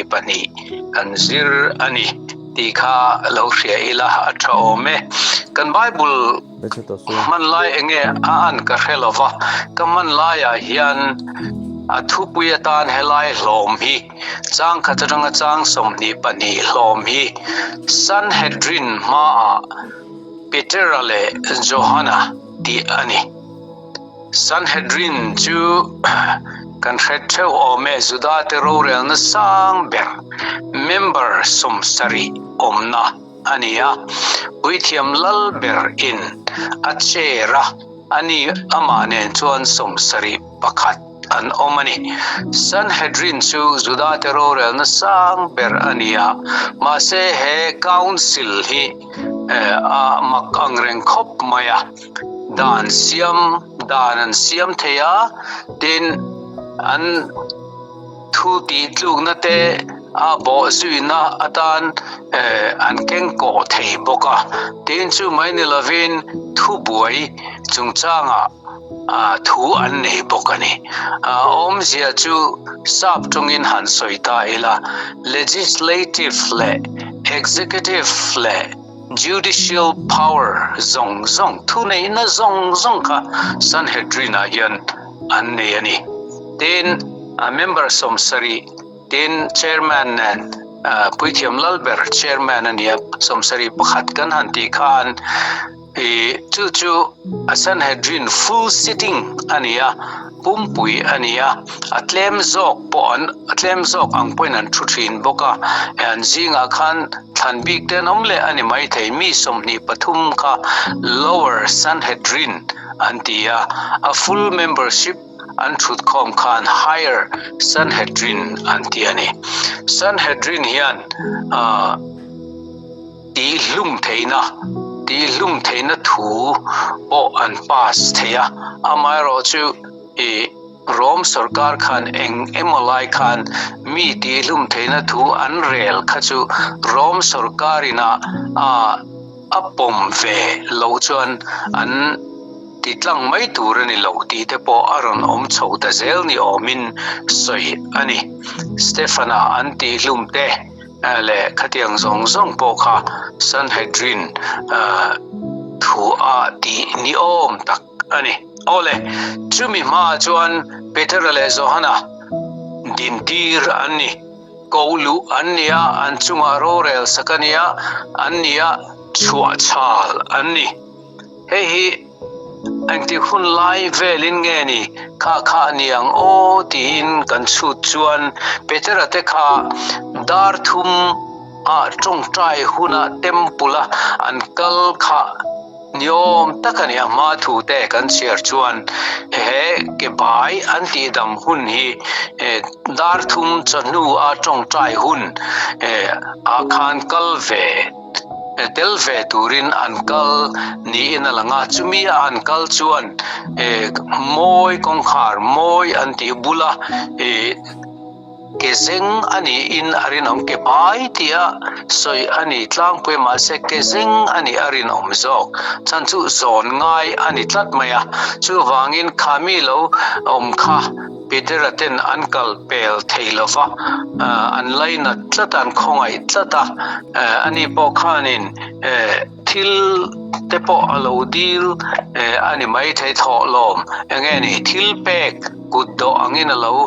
22 kan zir a ni tih kha lo hria ila a tha awm e. Kan Bible hman lai enge a an ka hre lo va, ka hman laiah hian a thupui atan helai hlawm hi chang khat atanga chang 22 hlawm hi Sanhedrin hmaah Petera leh Johana tih a ni. Sanhedrin chu kan hre theuh awm e, Judate rorelna sang ber member 70 awmna a ni a. Puithiam lal ber in a chair a, ani amah nen chuan 71 an awm a ni. Sanhedrin chu Judate rorelna sang ber a ni a, mahse he council hi a mak ang reng khawp mai a. Dan siam dan an siam thei a, tin an thu tih tlukna te a bawh zuina atan an keng kawh thei bawk a. Tin chu mai ni lovin thubuai chungchangah thu an nei bawk a ni. A awmzia chu sap tawngin han sawi ta ila, legislative leh executive leh Judicial power zawng zawng, thuneihna zawng zawng kha Sanhedrin-ah hian an nei a ni. Tin, a member 70, tin chairman nen, puithiam lal ber chairman a ni a, 71 kan han tih khan i chu chu a Sanhedrin full sitting a ni a, pumpui a ni a, a tlem zawk pawh an, a tlem zawk ang pawhin an thu thin bawk a, an zingah khan Thlan bik te an awm leh a ni maithei, mi 23 kha Lower Sanhedrin an ti a, a full membership an thut khawm khan Higher Sanhedrin an ti a ni. Sanhedrin hian tihhlum theihna tihhlum theihna thu pawh an pass thei a, amaherawhchu ih Rom sorkar khan eng emaw lai khan mi tihhlum theihna thu an rel kha chu Rom sorkarin a a pawm ve loh chuan an ti tlang mai tur a ni lo tih te pawh a rawn awm chho ta zel ni awmin sawi a ni. Stefana an tihhlum te leh khatiang zawng zawng pawh kha Sanhedrin thu a tih ni awm tak a ni. Awle, chumi hmaah chuan Petera leh Johana dintir an ni. Koh luh an ni a, an chungah rorel sak a ni a, an ni a, chhuah chhal an ni. Hei hi engtik hun lai velin nge ni kha kha ni ang aw tiin kan chhut chuan Petera te kha dar thum ah tawngtai hunah temple a an kal kha Ni awm tak a ni a hma thu te kan chhiar chuan he ke bai an tih dam hun hi dar thum chawhnu a tawngtai hun ah khan kal ve tel ve turin an kal niin a lang a, chumi a an kal chuan mawi kawngkhar mawi an tih bula Ke zeng a niin a rinawm ke bai tia sawi a ni tlangpui mahse ke zeng a nih a rinawm zawk chhan chu zawn ngai a ni tlat mai a. Chuvangin kha mi lo awm kha Petera ten an kal pel thei lo va, an lainat tlat a, an khawngaih tlat a, ani pawh khanin thil te pawh a lo dil a ni maithei thawhlawm enge ni thil pek Kut dawh angin a lo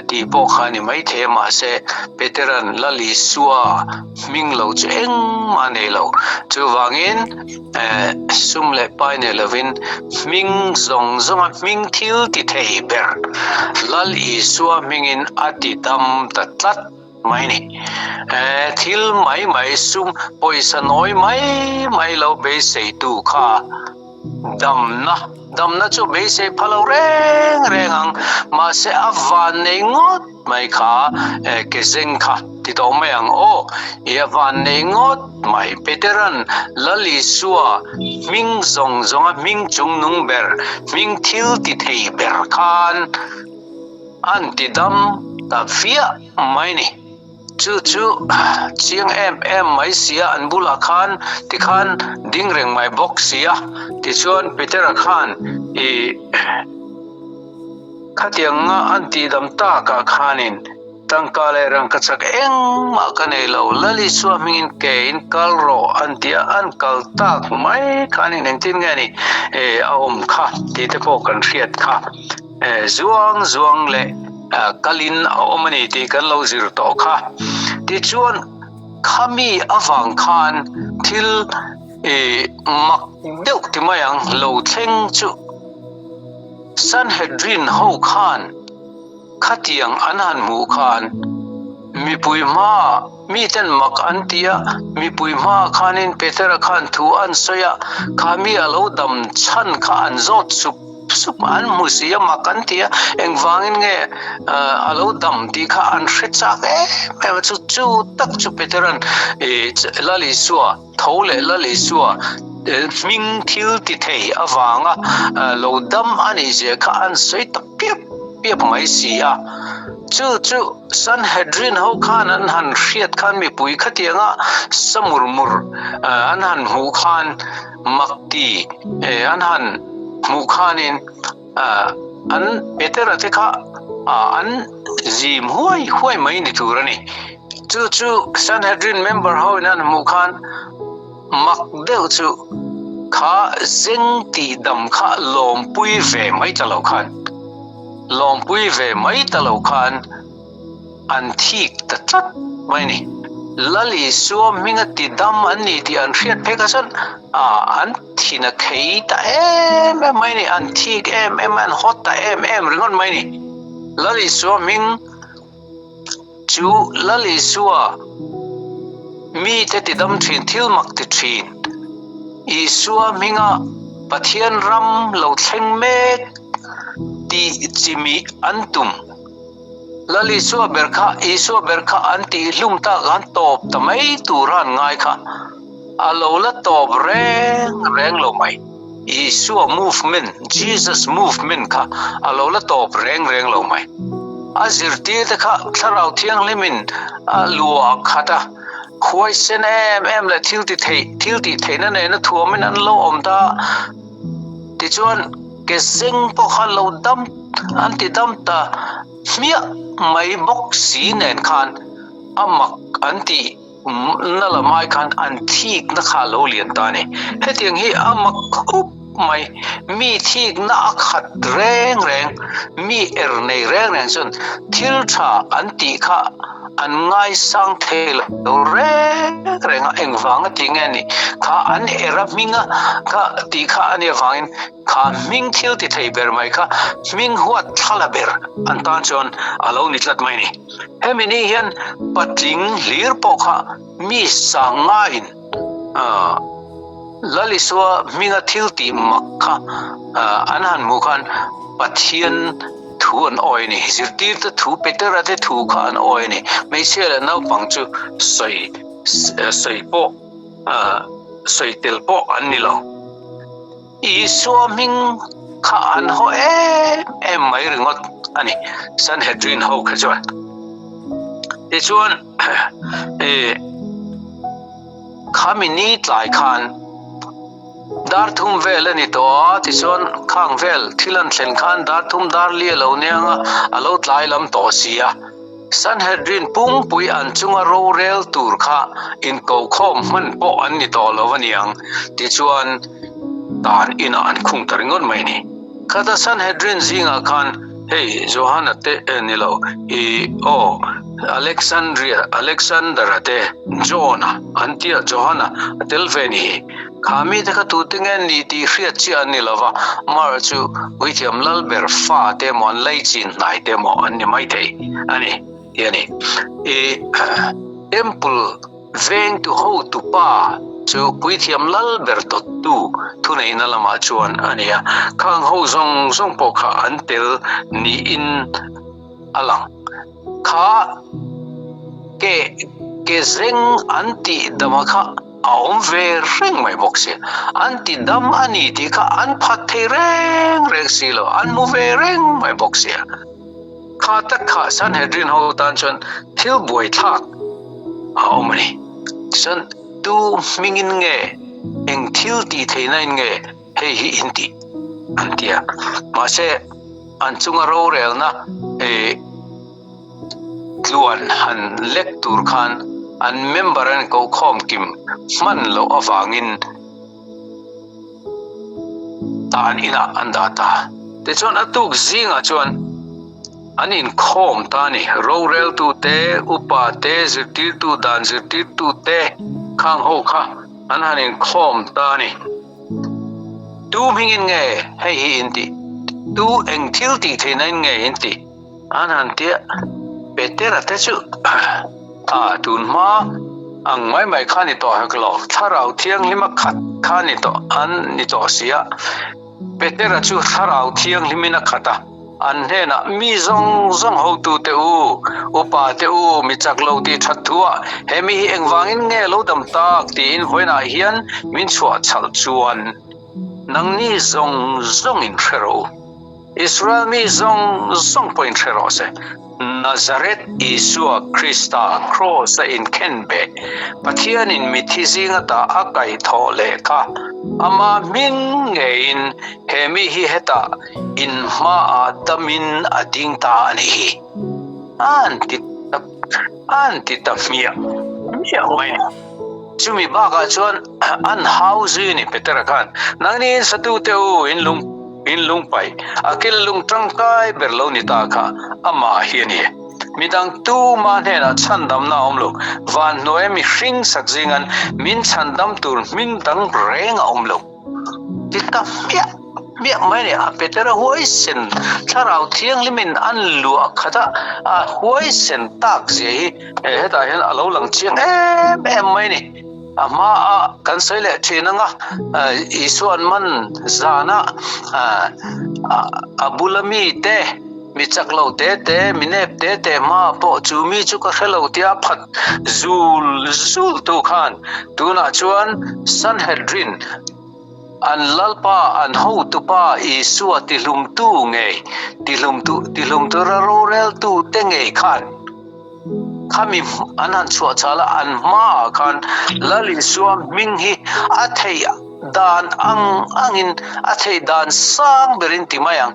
tih pawh kha a ni maithei a, mahse Petera'n Lal Isua hming lo chu engmah a nei lo. Chuvangin sum leh pai nei lovin hming zawng zawnga hming thil ti thei ber Lal Isua hmingin a ti dam ta tlat mai a ni. Thil mai mai sum pawisa nawi mai mai lo beiseitu kha Damna, damna chu beisei pha lo reng reng ang, mahse a van nei ngawt mai kha ke zeng kha ti tawh mai ang aw, i a van nei ngawt mai. Peteran Lal Isua hming zawng zawnga hming chungnung ber, hming thil ti thei ber khan an ti dam ta fiah mai ni. Chu chu chiang em em mai sia an bulah khan tikhan ding reng mai bawk sia. Tichuan Petera khan i khatianga an tihdam takah khanin Tangka leh rangkachak engmah ka nei lo, Lal Isua hmingin ke in kal rawh an ti a, an kal tak mai khanin engtin nge ni a awm kha tih te pawh kan hriat kha. Zuang zuang leh kalin a awm a ni tih kan lo zir tawh kha. Tichuan khami avang khan thil mak deuh ti mai ang lo thleng chu Sanhedrin ho khan Khatiang an han hmuh khan mipui hmaah miten mak an ti a, mipui hmaah khanin Petera khan thu an sawi a, kha mi a lo dam chhan kha an zawt sup sup a, an hmu si a, mak an ti a, engvangin nge a lo dam tih kha an hre chak em em a, chu chu tak chu Petera'n Lal Isua tho leh Lal Isua hming thil ti thei avanga lo dam a nih zia kha an sawi tak piap piap mai si a. Chu chu Sanhedrin ho khan an han hriat khan mipui khatianga sa mur mur an han hmuh khan makti an han hmuh khanin an Petera te kha an zim huai huai mai ni tur a ni. Chu chu Sanhedrin member ho in an hmuh khan mak deuh chu kha zeng tih dam kha lawmpui ve mai ta lo khan lawmpui ve mai ta lo khan an thik ta tlat mai ni. Lal Isua hminga ti dam an ni tih an hriat phei kha chuan an thin a khei ta em em mai ni, an thik em em a, an hawt ta em em ringawt mai ni. Lal Isua hming Chu Lal Isua mite tidam thin thil mak ti thin. Isua hminga Pathian ram lo thleng mek tih chimih an tum. Lal Isua ber kha Isua ber kha an tihhlum tak an tawp ta mai tura an ngai kha a lo la tawp reng reng lo mai. Isua movement, Jesus movement kha a lo la tawp reng reng lo mai. A zirtir te kha Thlarau Thianghlimin a luah khat a, huaisen em em leh thil ti thei, thil tih theihna nena thuamin an lo awm ta. Tichuan, ke zeng pawh kha lo dam, an ti dam ta hmiah mai bawk si nen khan a mak an tih. Na lamai khan an thikna kha a lo lian ta a ni. Hetiang hi a mak khawp mai. Mi thikna a khat reng reng, mi er nei reng reng chuan thil tha an tih kha an ngaisang thei lo reng reng a, engvanga tih nge ni kha an er a hminga kha tih kha a nih avangin Kha hming thil ti thei ber mai kha hming huat thlala ber an tan chuan a lo ni tlat mai ni. Hemi ni hian patling hlir pawh kha mi sangngaiin Lal Isua hminga thil tih mak kha an han hmuh khan Pathian thu an awi a ni. Zirtirte thu, Petera te thu kha an awi a ni. Hmeichhia leh naupang chu sawi sawi pawh sawi tel pawh an ni lo. Isua hming kha an haw em em mai ringawt a ni, Sanhedrin ho kha chuan. Tichuan, khami ni tlai khan dar thum vel a ni tawh a, tichuan khang vel thil an thlen khan dar thum dar li a lo niang a, a lo tlai lam tawh si a. Sanhedrin pungpui an chunga rorel tur kha inkokhawm hman pawh an ni tawh lo a niang, tichuan tan inah an khung ta ringawt mai a ni. Khata Sanhedrin zingah khan hei Johana te ni lo i aw Alexandria Alexander-a te John-a an tia Johana a tel ve ni hi. Kha mite kha tute nge ni tih hriat chiah an ni lo va, Mar chu Puithiam Lalber fa te emaw an lei chin hnai te emaw an ni maithei a ni tih a ni. I Temple vengtu hotu pa chu Puithiam Lalber dawttu thuneihna lamah chuan a ni a, khang ho zawng zawng pawh kha an tel niin a lang. Kha ke ke zeng an tih dama kha a awm ve reng mai bawk si. An ti dam a ni tih kha an phat thei reng reng si lo, an hmu ve reng mai bawk si a. Kha tak kha Sanhedrin ho tan chuan thil buaithlak a awm a ni. Tichuan tu hmingin nge, eng thil tih theihna in nge hei hi in tih an ti a. Mahse an chunga rorelna eh. tluan han lek tur khan an member an kokhawm kim hman loh avangin tan inah an dah ta. Tichuan a tuk zingah chuan an inkhawm ta a ni. Roreltu te, upa te, zirtirtu dan zirtirtu te khang ho kha an han inkhawm ta a ni. Tu hmingin nge hei hi in tih? Tu eng thil tih theihna in nge in tih? An han tia Petera te chu a tun hma ang mai mai kha ni tawh hek lo, Thlarau Thianghlima khat kha ni tawh an ni tawh si a. Petera chu Thlarau Thianghlimin a khat a, an hnenah, Mi zawng zawng hotute u, upa te u, mi chak lo tih that thu ah he mi hi engvangin nge lo dam tak tiin vawiinah hian min chhuah chhalh chuan nangni zawng zawngin hre rawh u. Israel mi zawng zawng pawhin hre rawh se, Nazareth Isua Krista kraws a inkhen beh, Pathianin mithi zinga ta a kaihthawh leh kha, ama hming ngeiin he mi hi hetah in hmaah damin a ding ta a nih hi. An ti ta an ti ta hmiah hmiah mai. Chumi bakah chuan an hau zui a ni Petera khan, Nangni in satute u, in lung in lung paih, a kil lung tangkai ber lo ni ta kha amah hi a ni. Midang tuma hnenah chhandamna a awm lo, van hnuaia mihring sak zingan min chhandam tur hming dang reng a awm lo. Ti ta hmiah hmiah mai a ni. A Petera huaisen thlarau thianghlimin an luah khat a, a huaisen tak zia hi hetah hian a lo lang chiang em em mai a ni. A hmaa kan sawi leh thin anga Isua'n man zana a bula mite mi chak lo te te, mi nep te te hma pawh chu mi chu ka hre lo tia phat zul zul tu khan tunah chuan Sanhedrin an lalpa an hotupa Isua tihlumtu ngei tihlumtu tihlumtura roreltu te ngei khan Khami an han chhuah chal a, an hmaah khan Lal Isua hming hi a theih dan ang angin, a theih dan sang berin ti mai ang,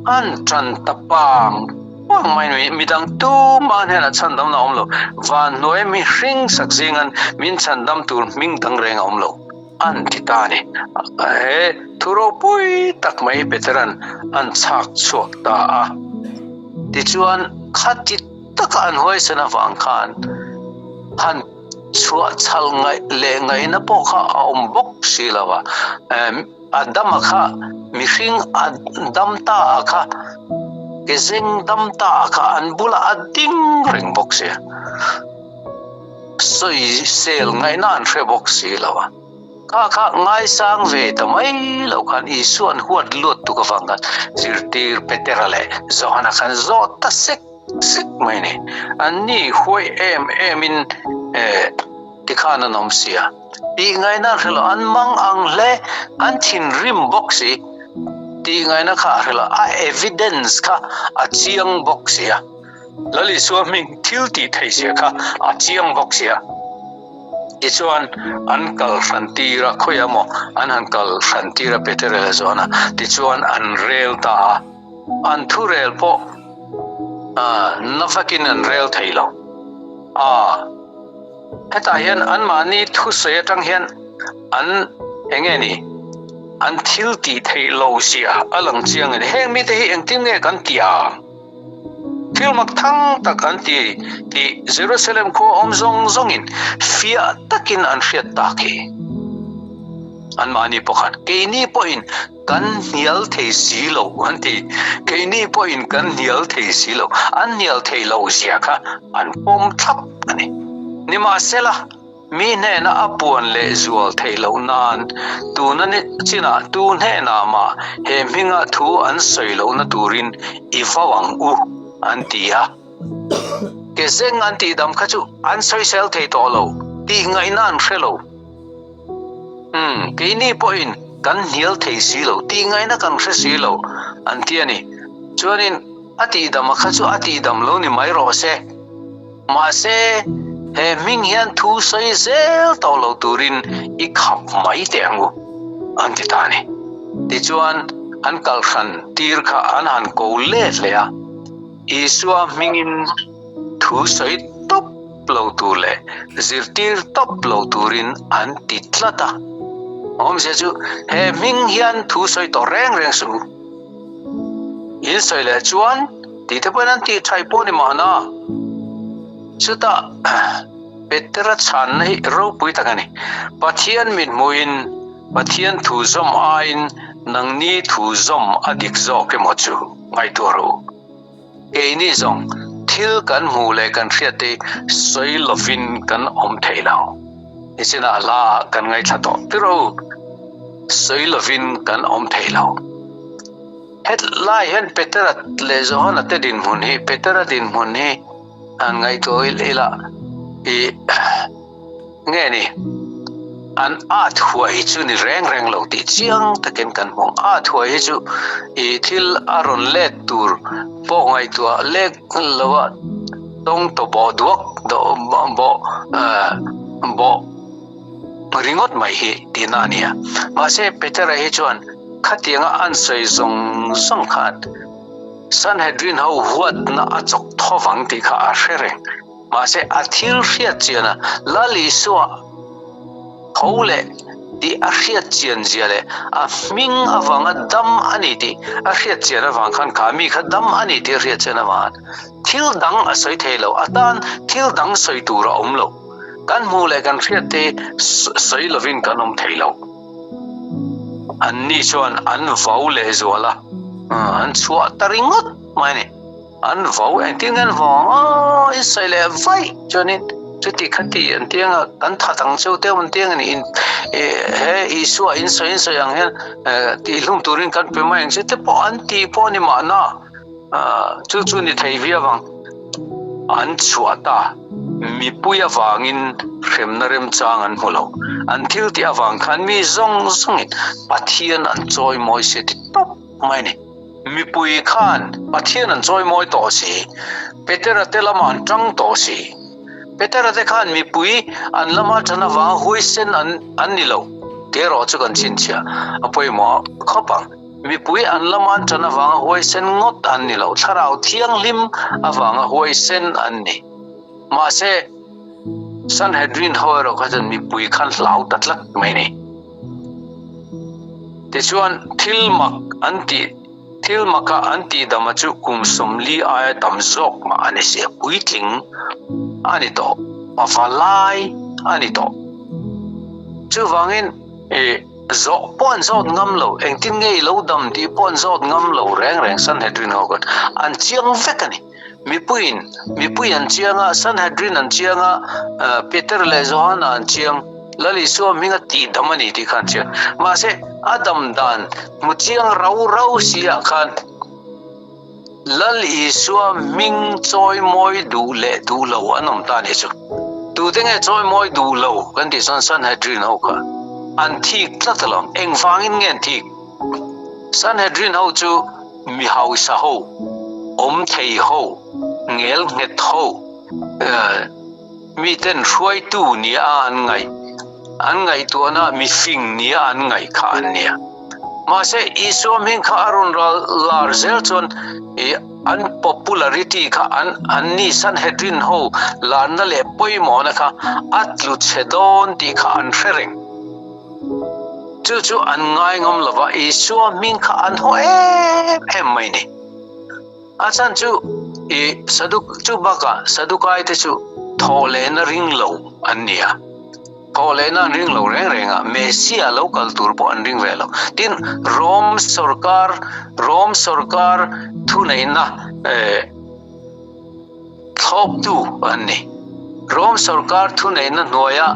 an tan ta pang pang mai a ni. Midang tumah hnenah chhandamna a awm lo, van hnuaia mihring sak zingan min chhandam tur hming dang reng a awm lo, an ti ta a ni. He thu ropui tak mai Petera'n an chhak chhuak ta a. Tichuan, khati taka an huaisen avang khan han chhuah chhal ngaih leh ngaihna pawh kha a awm bawk si lo a. Adama kha mihring a dam ta a kha, ke zeng dam ta a kha an bulah a ding reng bawk si a. Sawisel ngaihna an hre bawk si lo a. Kha kha ngaisang ve ta mai lo khan Isua'n huat luat tuk avang khan zirtir Petera leh Johana khan zawh ta sek sek mai a ni. An ni huai em emin tikhan an awm si a, tih ngaihna an hre lo, an mang ang hle, an thinrim bawk si, tih ngaihna kha a hre lo, a evidence kha a chiang bawk si a, Lal Isua hming thil tih theih zia kha a chiang bawk si a. Tichuan, an kal hran tir a, khawiah maw an han kal hran tir a Petera leh Johana, tichuan an rel ta a, an thu rel pawh na vakin an rel thei lo. A, hetah hian anmahni thusawi atang hian an eng nge ni, an thil tih theih lo zia a lang chiang a ni. Heng mite hi engtin nge kan tih ang? Thil mak thang tak an ti tih Jerusalem khua awm zawng zawngin fiah takin an hriat tak hi. Anmahni pawh khan, Keini pawhin kan hnial thei si lo an ti. Keini pawhin kan hnial thei si lo. An hnial thei lo zia kha an pawm thlap a ni. Nimahsela, Mi hnena a puan leh zual theih loh nan tuna ni chinah tu hnenah mah he hminga thu an sawi lohna turin i vau ang u, an ti a. Ke zeng an tihdam kha chu an sawisel thei tawh lo tih ngaihna an hre lo. Umm, keini pawhin kan hnial thei si lo tih ngaihna kan hre si lo, an ti a ni. Chuanin a tihdama kha chu a tihdam lo ni mai rawh se. Mahse, he hming hian thu sawi zel tawh lo turin i khap mai teh ang u, an ti ta a ni. Tichuan, an kalhran tir kha an han ko let leh a, Isua hmingin thu. thu sawi tawp lo tur leh zirtir tawp lo turin an ti tlat a. Awmzia chu he hming hian thu sawi tawh reng reng suh u. In sawi leh chuan tih te pawhin an tih thaih pawh ni mahna. Chutah Petera chhanna hi ropui tak a ni. Pathian mithmuhin Pathian thu zawm aiin nangni thu zawm a dik zawk emaw chu ngaihtuah rawh u. Keini zawng thil kan hmuh leh kan hriat te sawi lovin kan awm thei lo. Nichinah hla ah kan ngaithla tawh tir u, sawi lovin kan awm thei lo. Hetlai hian Petera leh Johana te dinhmun hi, Petera dinhmun hi an ngaihtuah ila i Nge ni, an at huai hi chu ni reng reng lo tih chiang takin kan hmu ang. At huai hi chu i thil a rawn let tur pawh ngaihtuah lek lo a tawng tawh bawh duak bawh bawh ringawt mai hi tihna a nia. Mahse Petera hi chuan khatianga an sawi zawng zawng khan Sanhedrin ho huatna a chawk tho vang tih kha a hre reng. Mahse, a thil hriat chiana Lal Isua tho leh tih a hriat chian zia leh a hming avanga dam a ni tih a hriat chian avang khan kha mi kha dam a ni tih a hriat chian avang thil dang a sawi thei lo. A tan thil dang sawi tur a awm lo. Kan hmuh leh kan hriat te sawi lovin kan awm thei lo. Anni chuan an vau lehzual a, an chhuah ta ringawt mai a ni. An vo engtin nge an vo ang aw in sawi leh vaih chuanin chuti khati an ti anga kan that ang cheu te an ti anga ni in he Isua in sawi in sawi ang hian tihhlum turin kan pe mai ang che te pawh an ti pawh a ni mahna chu chu ni thei viau ang an chhuah ta mipui avangin hremna remchang an hmu lo an thil tih avang khan mi zawng zawngin Pathian an chawi mawi se ti tawp mai a ni. Mipui khan Pathian an chawimawi tawh si, Petera te lamah an tang tawh si. Petera te khan mipui an lama tan avanga huaisen an an ni lo tih erawh chu kan chhinchhiah a pawimawh khawp ang. Mipui an lama an tan avanga huaisen ngawt an ni lo, Thlarau Thianghlim avanga huaisen an ni. Mahse, Sanhedrin ho erawh kha chuan mipui khan hlau ta tlat mai ni. Tichuan, thil mak an tih, thil maka an tihdama chu kum 40 aia tam zawk mah a ni si a, puitling a ni tawh, pava lai a ni tawh. Chuvangin, ih, zawh pawh an zawt ngam lo, engtin nge i lo dam tih pawh an zawt ngam lo reng reng Sanhedrin ho khan an chiang vek a ni. Mipuiin, mipui an chiang a, Sanhedrin an chiang a, Peter leh Johana an chiang, Lal Isua hminga tihdam a ni tih kha an chiang. Mahse, a dam dan hmu chiang rau rau si ah khan Lal Isua hming chawimawi duh leh duh lo an awm ta a nih chu. Tute nge chawimawi duh lo kan tih chuan Sanhedrin ho kha an thik tlat alawm. Engvangin nge an thik? Sanhedrin ho chu Mi hausa ho, awm thei ho, ngel nghet ho, miten hruaitu nia an ngaih, an ngaihtuahna mi fing nia an ngaih kha an nia. Mahse, Isua hming kha a rawn ral lar zel chuan an popularity kha an anni Sanhedrin ho larna leh pawimawhna kha a tlu chhe dawn tih kha an hre reng. Chu chu an ngai ngam lo va, Isua hming kha an haw em em mai ni. A chhan chu i Saduk chu bakah Sadukai te chu thawh lehna ring lo an ni a. Thawh lehna an ring lo reng reng a, Messia lo kal tur pawh an ring ve lo. Tin, Rom sorkar Rom sorkar thuneihna eh Thlawptu an ni. Rom sorkar thuneihna hnuaia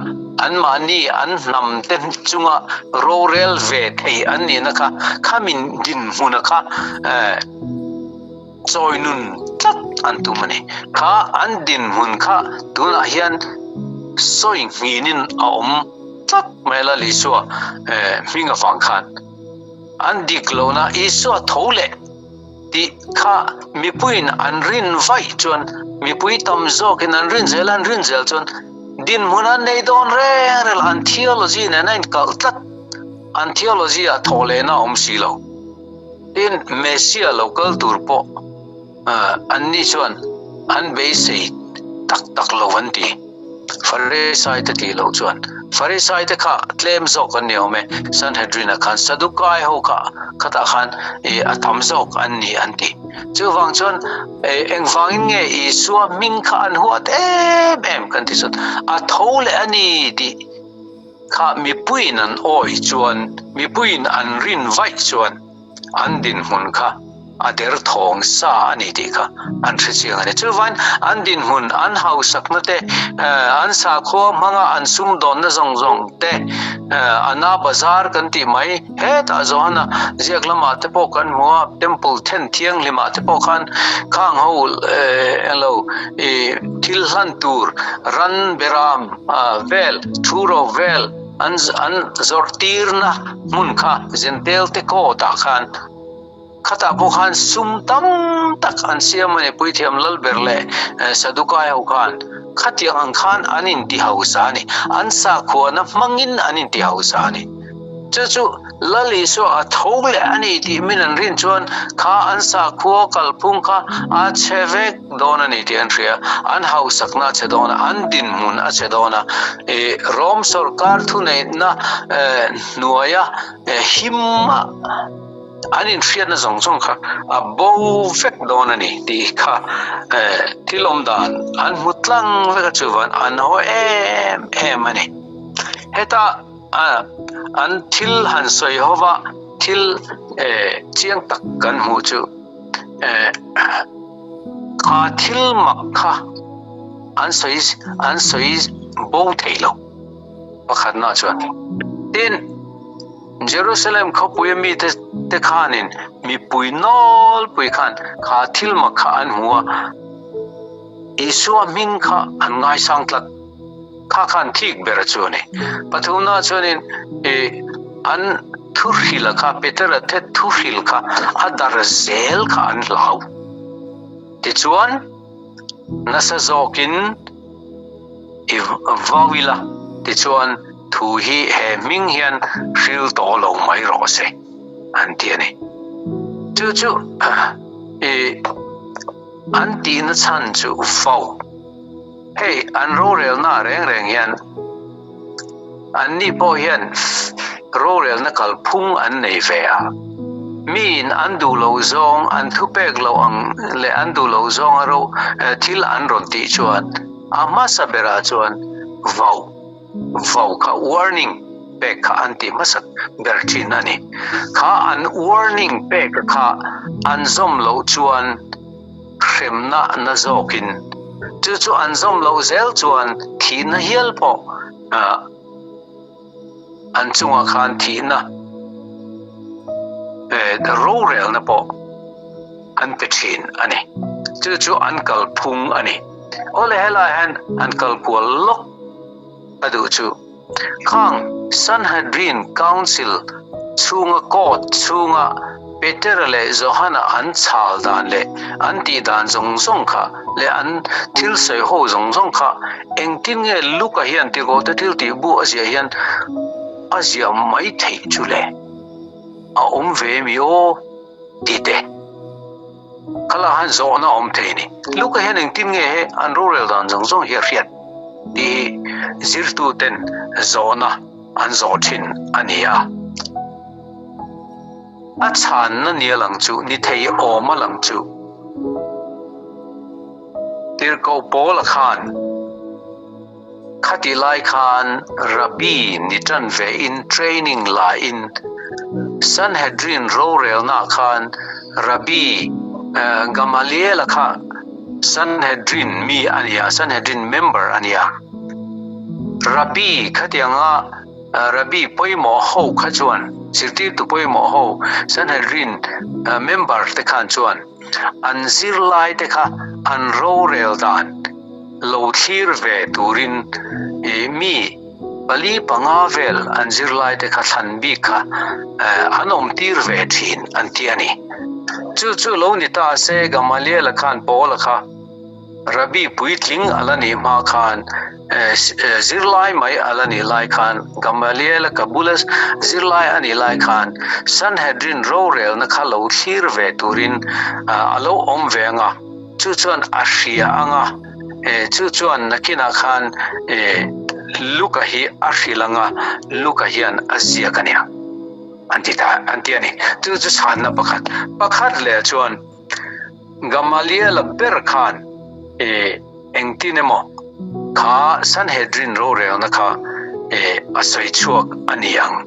anmahni an hnamte chunga rorel ve thei an nihna kha khamin dinhmuna kha chawi nun tlat an tum a ni. Kha an dinhmun kha tunah hian sawi nghinin a awm tlat mai a Lal Isua hming avang khan an dik lohna Isua tho leh Tih kha mipuiin an rin vaih chuan, mipui tam zawkin an rin zel an rin zel chuan dinhmun an nei dawn reng reng an theology nen a inkalh tlat. An theology ah thawh lehna a awm si lo. Tin, Messiah lo kal tur pawh an ni chuan an beisei. tak tak lo an ti. Farisai te tih loh chuan Farisai te kha tlem zawk an ni awm e, Sanhedrin ah khan Sadukai ho kha khatah khan ih a tam zawk an ni an ti. Chuvang chuan engvangin nge Isua hming kha an huat em em kan ti chuan a tho leh a ni tih kha mipuiin an awih chuan mipuiin an rin vaih chuan an dinhmun kha a derthawng sa a ni tih kha an hre chiang a ni. Chuvain an dinhmun, an hausakna te, an sakhua hmanga an sumdawnna zawng zawng te, Ana Bazar kan tih mai hetah Johana ziak lamah te pawh kan hmu a, Temple then thianghlimah te pawh khan khang ho englo thil hlan tur ran beram vel, thuro vel an zawrh tirna hmun kha Zentel te kawtah khan Khatah pawh khan sum tam tak an siam a ni, Puithiam Lalber leh Sadukai ho khan khatiang ang khan an inti hausa a ni, an sakhuana hmangin an inti hausa a ni. Chu chu Lal Isua a tho leh a ni tih min an rin chuan kha an sakhua kalphung kha a chhe vek dawn a ni tih an hria, an hausakna a chhe dawn a, an dinhmun a chhe dawn a, Rom sawrkar thuneihna hnuaia himah An inhriatna zawng zawng kha a bo vek dawn a ni tih kha thil awm dan an hmu tlang vek a, chuvan an haw em em a ni. Heta an thil han sawi hova thil chiang tak kan hmuh chu kha thil mak kha an sawi an sawi bo thei lo pakhatna chuan. Tin. Jerusalem khawpuia mite te khanin mipui nawlpui khan kha thil mak kha an hmu a, Isua hming kha an ngaisang tlat. Kha khan thik ber chu a ni. Pathumna chuanin ih an thuhril kha Petera te thuhril kha a dar zel kha an hlau. Tichuan nasa zawkin I vau ila tichuan thu hi he hming hian hril tawh lo mai rawh se an ti a ni. Chu chu i an tihna chhan chu vau. Hei an rorelna reng reng hian anni pawh hian rorelna kalphung an nei ve a. Miin an duh loh zawng an thupek loh ang leh an duh loh zawnga ro thil an rawn tih chuan A hmasa berah chuan vau, vau kha warning pek kha an ti hmasa ber thin a ni. Kha an warning pek kha an zawm loh chuan hremna na zawkin, chu chu an zawm loh zel chuan thihna hial pawh an chungah khan thihna rorelna pawh an pe thin a ni. Chu chu an kalphung a ni. Awle helai hian an kalkual lawk a duh chu khang Sanhedrin Council chhunga court chhunga Petera leh Johana an chhal dan leh an tih dan zawng zawng kha leh an thil sawi ho zawng zawng kha engtin nge Luka hian tirhkohte thil tih bu a ziah hian a ziah mai theih chu le? A awm ve mi aw? Ti teh. Khala han zawhna awm thei a ni. Luka hian engtin nge he an rorel dan zawng zawng hi a hriat tih hi zirtuten zawhna an zawh thin a ni a. A chhanna nia lang chu ni thei awm a lang chu. Tirhkoh Paula khan Khati lai khan Rabbi ni tan ve in training la in Sanhedrin rorelna khan Rabbi Gamaliel-a kha Sanhedrin mi a ni a, Sanhedrin member a ni a. Rabbi khatianga Rabbi pawimawh ho kha chuan, zirtirtu pawimawh ho Sanhedrin member te khan chuan an zirlai te kha an rorel dan lo thlir ve turin ih mi pali panga vel an zirlai te kha thlan bik kha an awm tir ve thin an ti a ni. Chu chu lo ni ta se Gamaliel-a khan Paul-a kha Rabbi puitling a la nih hma khan zirlai mai a la nih lai khan Gamaliel-a ka bula zirlai a nih lai khan Sanhedrin rorelna kha lo thlir ve turin a lo awm ve ang a, chu chuan a hria ang a. Chu chuan nakinah khan Luka hi a hrilh ang a, Luka hian a ziak a nia an ti ta an ti a ni. Chu chu chhanna pakhat. Pakhat leh chuan Gamaliel-a ber khan engtin emaw kha Sanhedrin rorelna kha a sawi chhuak a ni ang.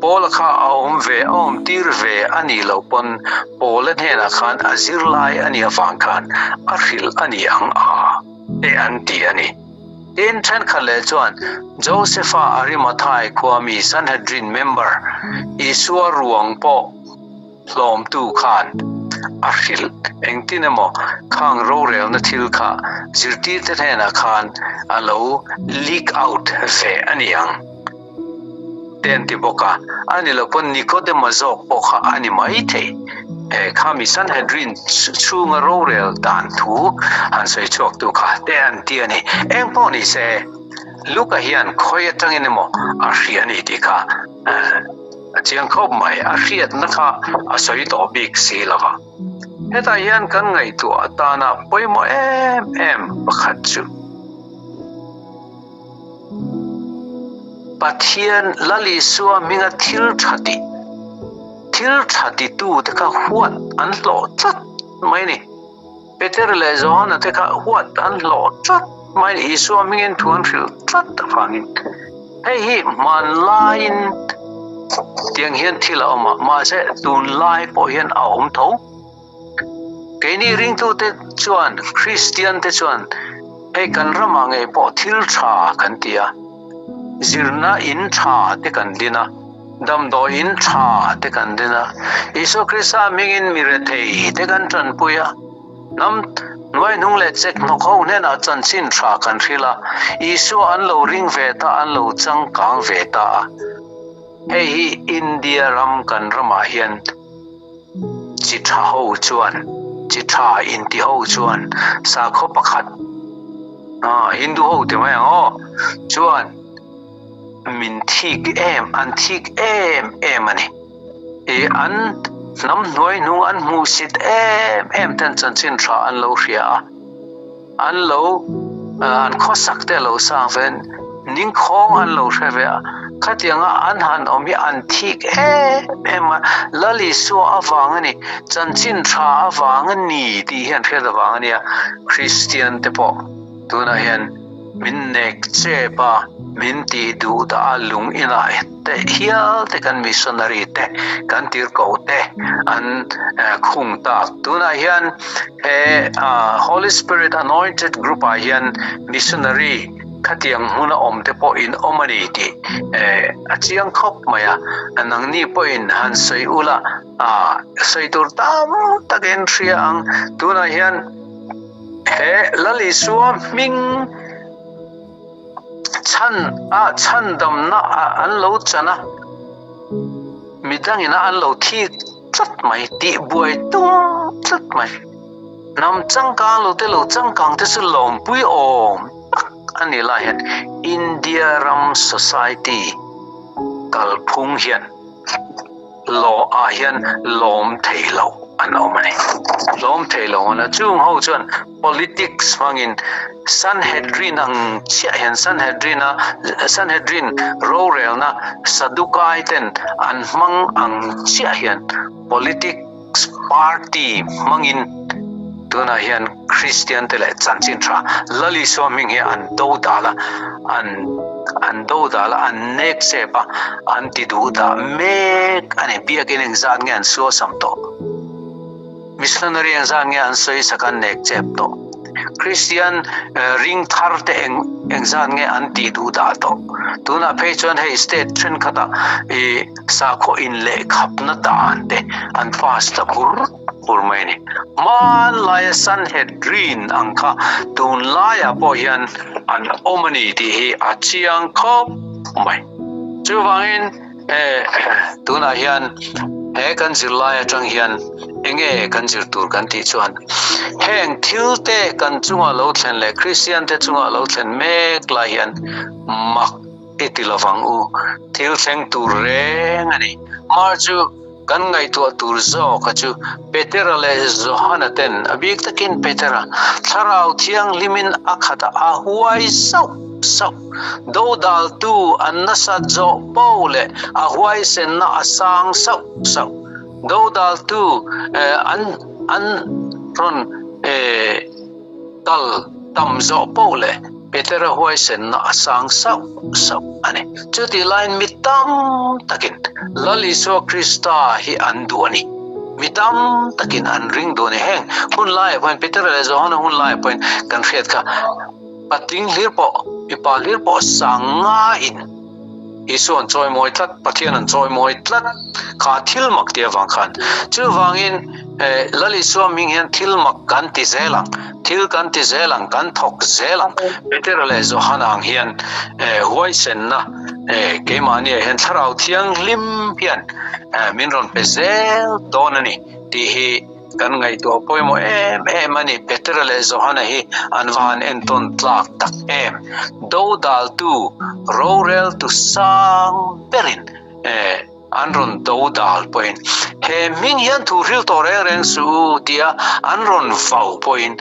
Paula kha a awm ve, a awm tir ve a nih loh pawn Paula hnenah khan a zirlai a nih avang khan a hrilh a ni ang a te an ti a ni. Tin, thenkhat leh chuan Josepha Arimathai khua mi Sanhedrin member Isua ruang pawh hlawmtu khan a hrilh. Engtin emaw khang rorelna thil kha zirtirte hnenah khan a lo leak out ve a ni ang te an ti bawk a. A ni lo pawn Nikodema zawk pawh kha a ni mai thei. He khami Sanhedrin chhunga rorel dan thu han sawi chhuaktu kha te an ti a ni. Eng pawh ni se, Luka hian khawi atangin emaw a hria a ni tih kha A chiang khawp mai, a hriatna kha a sawi tawh bik si lo va. Hetah hian kan ngaihtuah atana pawimawh em em pakhat chu Pathian Lal Isua hminga thil tha tih, thil tha titute kha huat an hlawh tlat mai a ni. Peter leh Johana te kha huat an hlawh tlat mai ni, Isua hmingin thu an hrilh tlat avangin. Hei hi hmanlaiin tiang hian thil a awm a, mahse tunlai pawh hian a awm tho. Keini ringtute chuan, Kristian te chuan hei kan ramah ngei pawh thil tha kan ti a, zirna in tha te kan din a, Damdawi in tha te kan din a, Isua Krista hmingin mi rethei te kan tanpui a, hnam hnuaihnung leh chek hnawk ho hnenah chanchin tha kan hrilh a, Isua an lo ring ve ta, an lo changkang ve ta a. Hei hi India ram kan ramah hian chi tha ho chuan, chi tha inti ho chuan sakhaw pakhat, Hindu ho ti mai ang aw, chuan, min thik em, an thik em em a ni. I an hnam hnuai hnung an hmuhsit em em ten chanchin tha an lo hria a, an lo an khawsak te a lo sang ve, ningkhawng an lo hre ve a, khatianga an han awm hi an thik em em a, Lal Isua avang a ni, chanchin tha avang a ni tih hi an hriat avang a nia, Kristian te pawh tunah hian Min nek chep a, min tih duh dah a lung inah te hial te kan missionary te, kan tirhkoh te an khung tak. Tunah hian he Holy Spirit Anointed Group ah hian missionary khatiang hmuna awm te pawh in awm a ni tih a chiang khawp mai a. Nangni pawhin han sawi ula sawi tur tam takin hria ang. Tunah hian. He Lal Isua hming chhan a chhandamna an lo chan a, midangin a an lo thik tlat mai, tih buai tum tlat mai. Hnam changkang lo te lo changkang te chu lawmpui awm tak a ni lai hian India ram society kalphung hian Law ah hian lawm thei lo an awm a ni. Lawm thei lo an a chung ho chuan politics hmangin Sanhedrin ang chiah hian Sanhedrin a Sanhedrin rorelna Sadukai ten an hmang ang chiah hian politics party hmangin tunah hian Kristian te leh chanchin tha Lal Isua hming hi an do dal a, an an do dal a, an nek chep a, an ti duh dah mek a ni. Biakin engzat nge an suasam tawh? Missionary engzat nge an sawi sak an nek chep tawh? Kristian ring thar te eng engzat nge an ti duh dah tawh? Tunah phei chuan hei state thenkhatah i sakhaw inlehkhapna dan te an pass ta bur. Bur mai a ni. Hmanlaia Sanhedrin ang kha tunlaiah pawh hian an awm a ni tih hi a chiang khawp mai. Chuvangin tunah hian he kan zirlai atang hian enge kan zir tur kan tih chuan heng thil te kan chunga lo thlen leh Kristian te chunga lo thlen mek lai hian mak i ti lovang u. Thil thleng tur reng a ni. Mar chu. Kan ngaihtuah tur zawka chu Petera leh Johana ten, a bik takin Petera, Thlarau Thianghlimin a khat a, a huai sauh sauh. Dodaltu an nasat zawh po leh a huaisenna a sang sauh sauh. Dodaltu an an rawn kal tam zawh poh leh Petera huaisenna a sang sauh sauh a ni. Chutih laiin mi tam takin Lal Isua Krista hi an duh a ni. Mi tam takin an ring duh a ni. Heng hun laiah pawhin Petera leh Johana hun laiah pawhin kan hriat kha patling hlir pawh, mipa hlir pawh sang ngaiin Isua an chawimawi tlat, Pathian an chawimawi tlat kha thil mak tih avang khan. Chuvangin Lal Isua hming hian thil mak kan ti zel ang, thil kan ti zel ang, kan thawk zel ang. Petera leh Johana ang hian huaisenna keimahniah hian Thlarau Thianghlim hian min rawn pe zel dawn a ni tih hi Kan ngaihtuah pawimawh em em a ni. Petera leh Johana hi an va han entawn tlak tak em! Dodaltu, roreltu sang berin an rawn dodal pawhin, he hming hian thu hril tawh reng reng suh u tia an rawn vau pawhin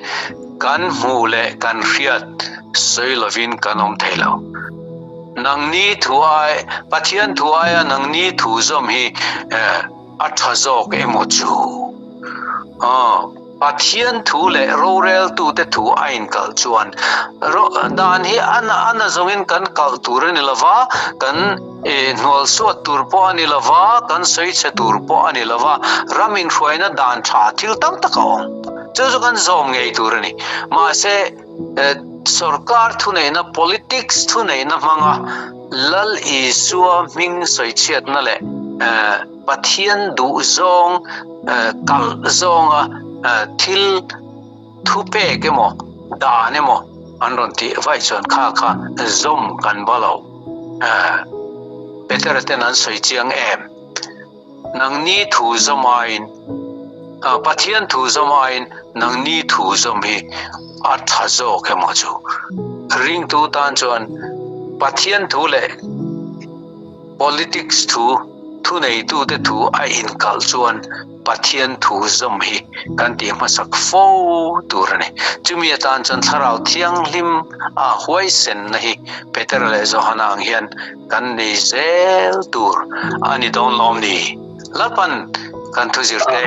kan hmuh leh kan hriat sawi lovin kan awm thei lo. Nangni thu ai, Pathian thu aia nangni thu zawm hi A tha zawk emaw chu? Aw, Pathian thu leh roreltute thu a inkalh chuan dan hi a na a na zawngin kan kalh tur a ni lo va, kan hnual suat tur pawh a ni lo va, kan sawi chhe tur pawh a ni lo va, ram inhruaina dan tha thil tam tak a awm. Chu chu kan zawm ngei tur a ni. Mahse, sorkar thuneihna, politics thuneihna hmanga Lal Isua hming sawichhiatna leh Pathian duhzawng kalh zawnga thil thupek emaw dan emaw an rawn tih vaih chuan kha kha zawm kan ba lo. Petera ten an sawi chiang em? Nangni thu zawm aiin, Pathian thu zawm aiin nangni thu zawm hi a tha zawk emaw chu? Ringtu tan chuan Pathian thu leh politics thu, thuneitute thu a inkalh chuan Pathian thu zawm hi kan tih hmasak fo tur a ni. Chumi atan chuan Thlarau Thianghlim a huaisenna hi Petera leh Johana ang hian Kan nei zel tur a ni dawn lawm ni? Lalpan kan thu zirte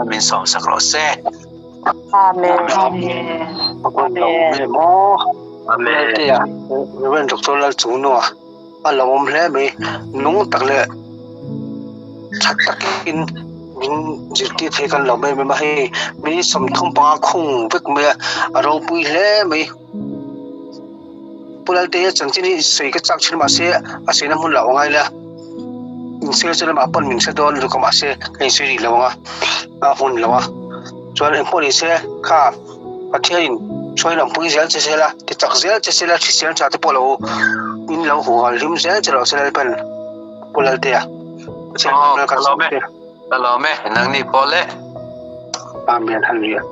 min sawm sak rawh se. Amen. Amen. Amen. Reverend Doctor Lal Chungnua a lo awm hle mai. Nung tak leh tha takin min zirtir thei kan lo mai mai a hei mi 35 khung vek mai a, a ropui hle mai. Pu Lalte hi chanchin hi sawi ka chak thin mahse a sawi na hmun lah angai la insawi chu lamah pawn min hre dawn lutuk a mahse ka insawi rih lo ang a a hmun lo a chuan engpawh ni se kha Pathian in hruai lam pui zel che se la ti chak zel che se la hrisel tha te pawh lo in lo huh hal hlim zel che lo se Lalpan Pu Laltea Ka lawm e, ka lawm e, nangni pawh le. Amen, Hallelujah.